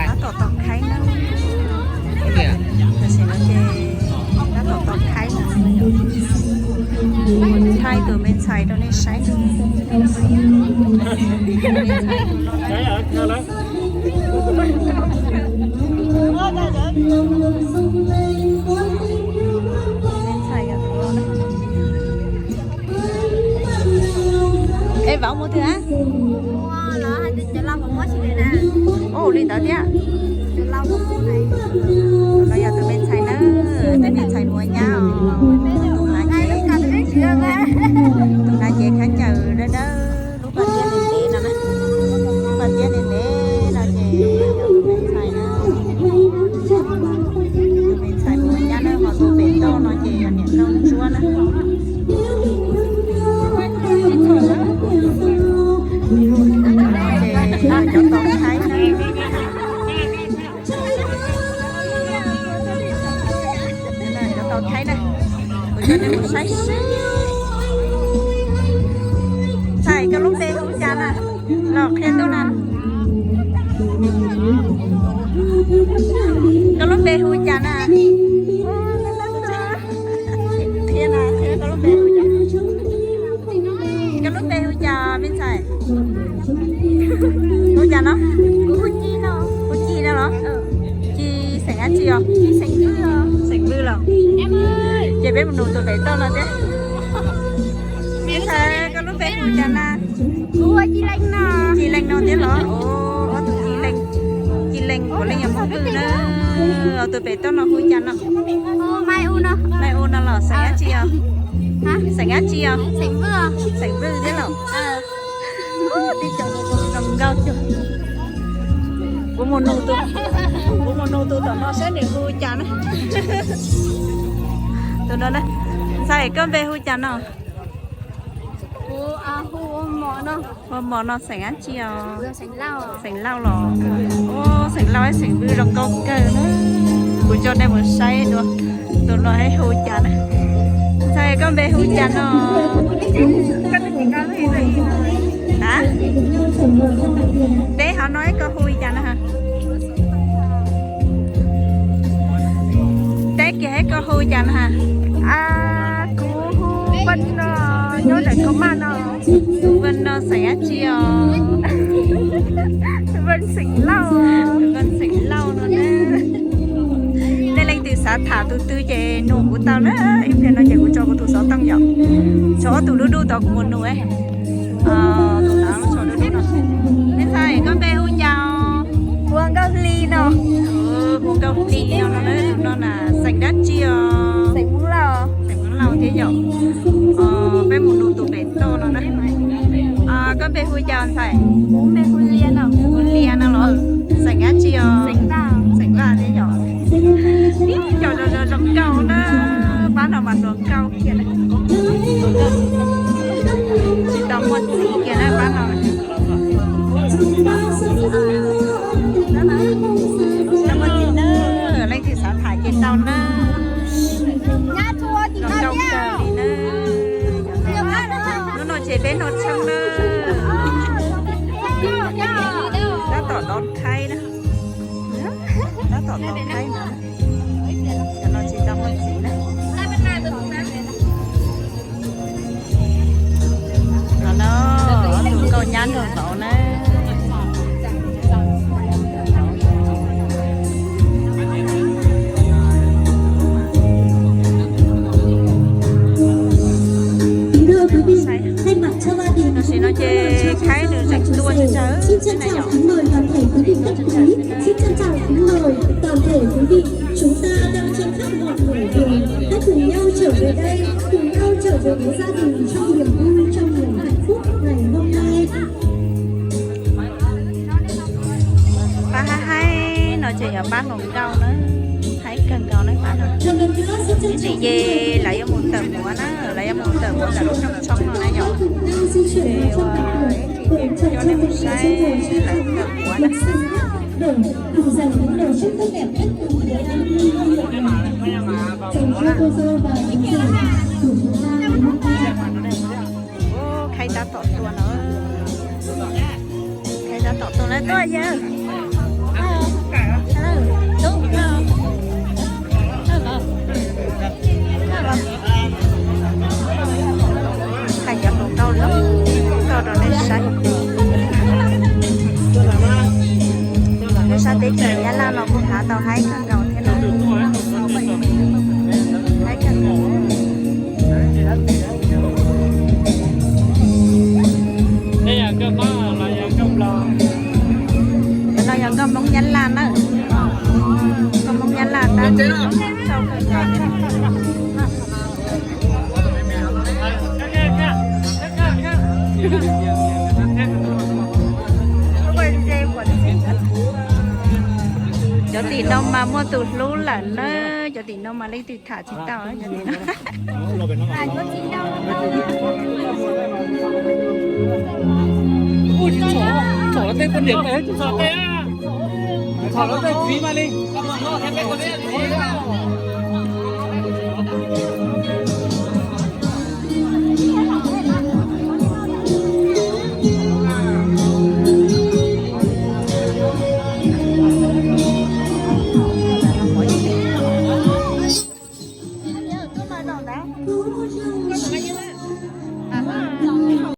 Tab tom tau khaib na. Tam sim no ces tab tom tau khaib na. Thaij tus me ntxhais rau nej saib. Es vauv mus twg a? Ua li ntawd thiab. Tus no yog tus me ntxhais na, tus me ntxhais muaj nyab os. Tus hnav ces, tus hnav ces khaub ncaws dawb dawb, lub paj tiab ntev ntev no na. Lub paj tiab ntev ntev no ces yog tus me ntxhais na. Tus me ntxhais muaj nyab na, ho tus pem toj no ces yog niam nkauj ntsuab na. Ces cov tau khaib na. Cov tau khaib na. Kuv coj nej mus saib seb. Ntxhais, koj lub npe hu cas na? Los qhia tuaj na. Koj lub npe hu cas na? Qhia na, qhia koj lub npe hu cas. Koj lub npe hu cas me ntxhais? Hu cas no? Hu Ci no los? Ci xeem dab tsi os? Xeem Vwj los? Ces peb mus nug tus pem toj no thiab. Me ntxhais, koj lub npe hu cas na? Ci Leej no thiab los? Tus Ci Leej, Ci Leej puav leej yog Hmoob Vwj na. Tus pem toj no hu cas no? Nai U no los? Xeem dab tsi os? Xeem dab tsi os? Xeem Vwj thiab los? Tib co zoo nkauj cuag. Kuv mus nug tus, kuv mus nug tus tom no saib nws hu cas na. Tus no na. Ntxhais, koj npe hu cas no? Hu Mos no. Xeem dab tsi os? Xeem Lauj los? Ua, xeem Lauj, xeem Vwj zoo nkauj kawg na. Kuv coj nej mus saib dua, tus no hu cas na. Ntxhais, koj npe hu cas no? A, teb hauv no ib, koj hu li cas na? Teb kiag ib, koj hu cas na? A, kuv hu Vwj no, nyob ntawm Thoob Maj no. Vwj no xeem dab tsi os? Vwj xeem Lauj. Vwj xeem Lauj no na. Nej leej twg xav tham tus twg ces nug kuv tau na. Ib pliag no ces kuv tso kuv tus xov tooj yom. Tso ob tug dub dub tod kuv mus nug. Me ntxhais, koj npe hu cas? Hu Nkauj Hli no. Hu Nkauj Hli no, no na, xeem dab tsi os? Xeem Hmoob Lauj thiab yom. Peb mus nug tus pem toj no na. Koj npe hu cas ntxhais? Hu Lias no los? Xeem dab tsi os? Xeem Vaj thiab yom. Ib co zoo zoo nkauj na, pab no mas hluas nkauj kiag na. Tsis tau muaj txiv kiag na pab no. Tsis tau muaj txiv na, leej twg xav tham ces tau na. Zoo nkauj kawg li na. Hnub no ces peb noj tshoob na. Tab tom tau khaib na. Tab tom tau khaib na. Cov no tsis tau muaj txiv na. No na, ob tug nkauj nyab nraug vauv na. Tam sim no ces khaib nws tseem tuaj tsawg tsawg na yom. Xin trân trọng kính mời toàn thể quý vị, chúng ta đang trên khắp mọi nẻo đường, hãy cùng nhau trở về đây, cùng nhau trở về với gia đình trong niềm vui, trong niềm hạnh phúc ngày hôm nay. Pab haib haib no ces yog pab hluas nkauj na, haib kawg nkaus na pab no. Ib ntsis ces lawv yuav mus tawm muv na, lawv yuav mus tawm muv ntawm lub rooj tshoob no na yom. Ces ua ib ntsis ces coj nej mus saib lawv tawm muv na. Ua, khaib tab tom tuaj no. Khaib Tom tus na tuaj yawg. Hais cov hluas nkauj loj nkauj rau nej saib. Lub sab teb chaws Nyab Laj no kuj hav tau haib kawg nkaus thiab no. Haib kawg nkaus. Cov no yog nkauj Hmoob Nyab Laj na. Nkauj Hmoob Nyab Laj tab. Cov tim no mas muaj tus hlub lawm na. Cov tim no mas leej twg tham tsis tau cov tim no. Ua tsis txhaum, txhaum los tej poj niam tes, txhaum los tej txiv mas li.